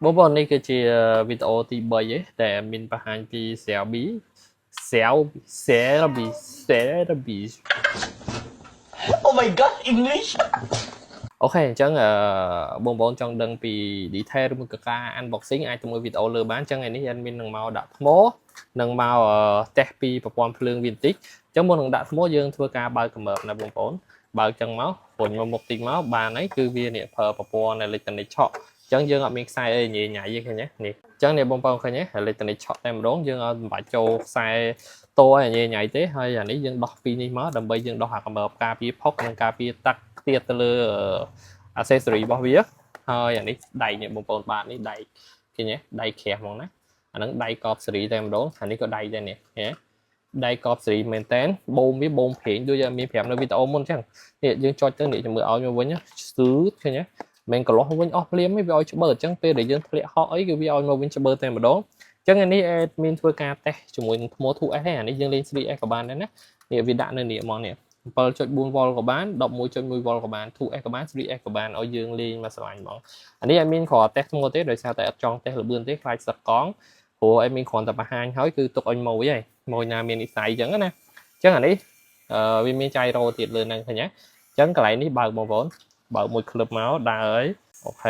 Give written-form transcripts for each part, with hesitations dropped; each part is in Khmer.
បងប្អូននេះគឺជាវីដេអូទី3ឯងដែលមានបង្ហាញពី Xiaomi Xiaomi Xiaomi Xiaomi. Oh my God, English. OK អញ្ចឹងអឺបងប្អូនចង់ដឹងពី detail ឬមួយក៏ការ unboxing អាចទៅមើលវីដេអូលើបានអញ្ចឹងថ្ងៃនេះ admin នឹងមកដាក់ថ្មនិងមកតេស្តពីប្រព័ន្ធភ្លើងវាបន្តិចអញ្ចឹងមុននឹងដាក់ថ្មយើងធ្វើការបើកកាំរើបណាបងប្អូនបើកចឹងមករុញមកមុខតិចមកបានហើយគឺវានេះប្រើប្រព័ន្ធអេឡិចត្រូនិកឆក់អញ្ចឹងយើងអត់មានខ្សែអីញ៉ៃញ៉ៃទេឃើញទេនេះអញ្ចឹងនេះបងប្អូនឃើញទេអេឡិចត្រូនិកឆក់តែម្ដងយើងអត់មិនបាច់ចូលខ្សែតអីញ៉ៃញ៉ៃទេហើយអានេះយើងដោះពីនេះមកដើម្បីយើងដោះអាកាំរើបការពារផុកនិងការពារទឹកទៀតទៅលើ accessory របស់វាហើយអានេះដែកនេះបងប្អូនបាទនេះដែកឃើញទេដែកក្រាស់ហ្មងណាអាហ្នឹងដែកកប់សេរីតែម្ដងអានេះក៏ដែកដែរនេះឃើញទេដែកកប់សេរីមែនតែនបូមវាបូមប្រេងដូចមានប្រាប់នៅវីដេអូមុនអញ្ចឹងនេះយើងចុចទៅនេះជំរឿឲ្យមកវិញស្ទើឃើញទេមិនកន្លោះវិញអស់ភ្លាមឯងវាឲ្យច្បើអញ្ចឹងពេលដែលយើងធ្លាក់ហក់អីគឺវាឲ្យមកវិញច្បើតែម្ដងអញ្ចឹងអានេះ admin ធ្វើការតេស្តជាមួយនឹងថ្ម 2S អានេះយើងលេង 3S ក៏បានដែរណានេះវាដាក់នៅនេះហ្មងនេះ7.4 V ក៏បាន11.1 V ក៏បាន 2S ក៏បាន 3S ក៏បានឲ្យយើងលេងមកស្រឡាញ់ហ្មងអានេះ admin គ្រាន់តេស្តថ្មទេដោយសារតែអត់ចង់តេស្តលបឿនទេខ្លាចសឹកកង់ព្រោះ admin គ្រាន់តែបង្ហាញហើយគឺទុកឲ្យម៉ួយហើយម៉ួយណាមាននិស័យអញ្ចឹងណាអញ្ចឹងអានេះអឺវាមាន gyro ទៀតលើហ្នឹងឃើញទេអញ្ចឹងកន្លែងនេះបើកបងប្អូនបើកមួយក្លឹបមកដើរហើយ OK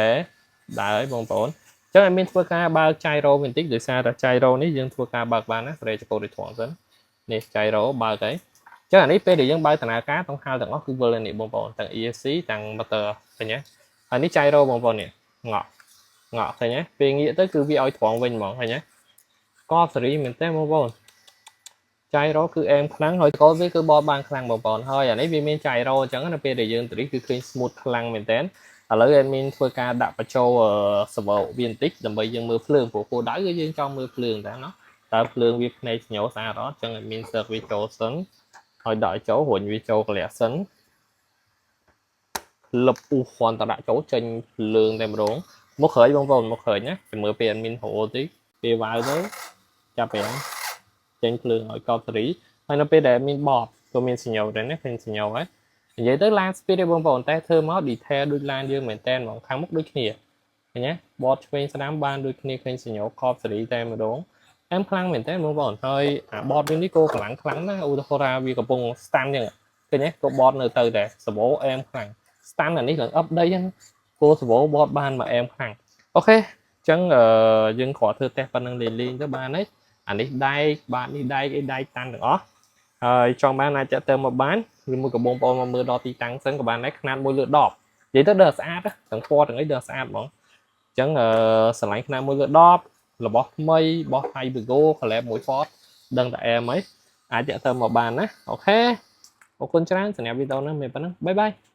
ដើរហើយបងប្អូនអញ្ចឹង admin ធ្វើការបើក gyro បន្តិចដោយសារតែ gyro នេះយើងធ្វើការបើកបានណាស្រេចកូដដូចត្រង់សិននេះ gyro បើកហើយចឹងអានេះពេលដែលយើងបើកដំណើរការទាំងហាលទាំងអស់គឺវិលនេះបងប្អូនទាំង ESC ទាំង motor ឃើញទេហើយនេះ gyro បងប្អូននេះងក់ងក់ឃើញទេពេលងាកទៅគឺវាឲ្យត្រង់វិញហ្មងឃើញទេកប់សេរីមែនទេបងប្អូន gyro គឺអែមខ្លាំងហើយកូនវាគឺបត់បានខ្លាំងបងប្អូនហើយអានេះវាមាន gyro អញ្ចឹងនៅពេលដែលយើងទ្រីគឺឃើញ smooth ខ្លាំងមែនតើឥឡូវ admin ធ្វើការដាក់បញ្ចូល servo វាបន្តិចដើម្បីយើងមើលភ្លើងព្រោះគោលដៅគឺយើងចង់មើលភ្លើងតែណោះតើភ្លើងវាភ្នែកស្ញោស្អាតអត់អញ្ចឹង admin សើកវាចូលសិនហើយដាក់ឲ្យចូលរុញវាចូលកលៈសិនក្លឹបពុះគ្រាន់តែដាក់ចូលចេញភ្លើងតែម្ដងមកក្រោយបងប្អូនមកក្រោយណាចាំមើលពេល admin រហូតតិចពេលវ៉ាវទៅចាប់ប្រាំងចេញភ្លើងឲ្យកប់សេរីហើយនៅពេលដែល admin បត់ក៏មានសញ្ញាដែរណាឃើញសញ្ញាហើយនិយាយទៅឡាន speed ទេបងប្អូនតែធ្វើមក detail ដូចឡានយើងមែនតែនហ្មងខាងមុខដូចគ្នាឃើញទេបត់ឆ្វេងស្ដាំបានដូចគ្នាឃើញសញ្ញាកប់សេរីតែម្ដងអែមខ្លាំងមែនតើបងប្អូនហើយអាបតវិញនេះក៏កម្លាំងខ្លាំងណាស់ឧទាហរណ៍ថាវាកំពុង stand ចឹងឃើញទេក៏បតនៅទៅដែរសបោអែមខ្លាំង stand អានេះឡើងអឹបដីហ្នឹងគោសបោបតបានមកអែមខ្លាំង OK អញ្ចឹងយើងគ្រាន់ធ្វើតេស្តប៉ុណ្្នឹងលេងលេងទៅបានហើយអានេះដែកបាទនេះដែកអីដែកតាន់ទាំងអស់ហើយចង់បានអាចចាក់ទៅមកបានឬមួយក៏បងប្អូនមកមើលដល់ទីតាំងសិនក៏បានដែរខ្នាត1លើ10និយាយទៅដល់ស្អាតទាំងពណ៌ទាំងអីដល់ស្អាតហ្មងអញ្ចឹងអឺស្រឡាញ់ខ្នាត1លើ10របស់ថ្មីរបស់ Hypergo collab មួយ Ford ដឹងតែអែមហើយអាចតាក់ទៅមកបានណាOK អរគុណច្រើនសម្រាប់វីដេអូនេះមានប៉ុណ្ណឹង bye bye.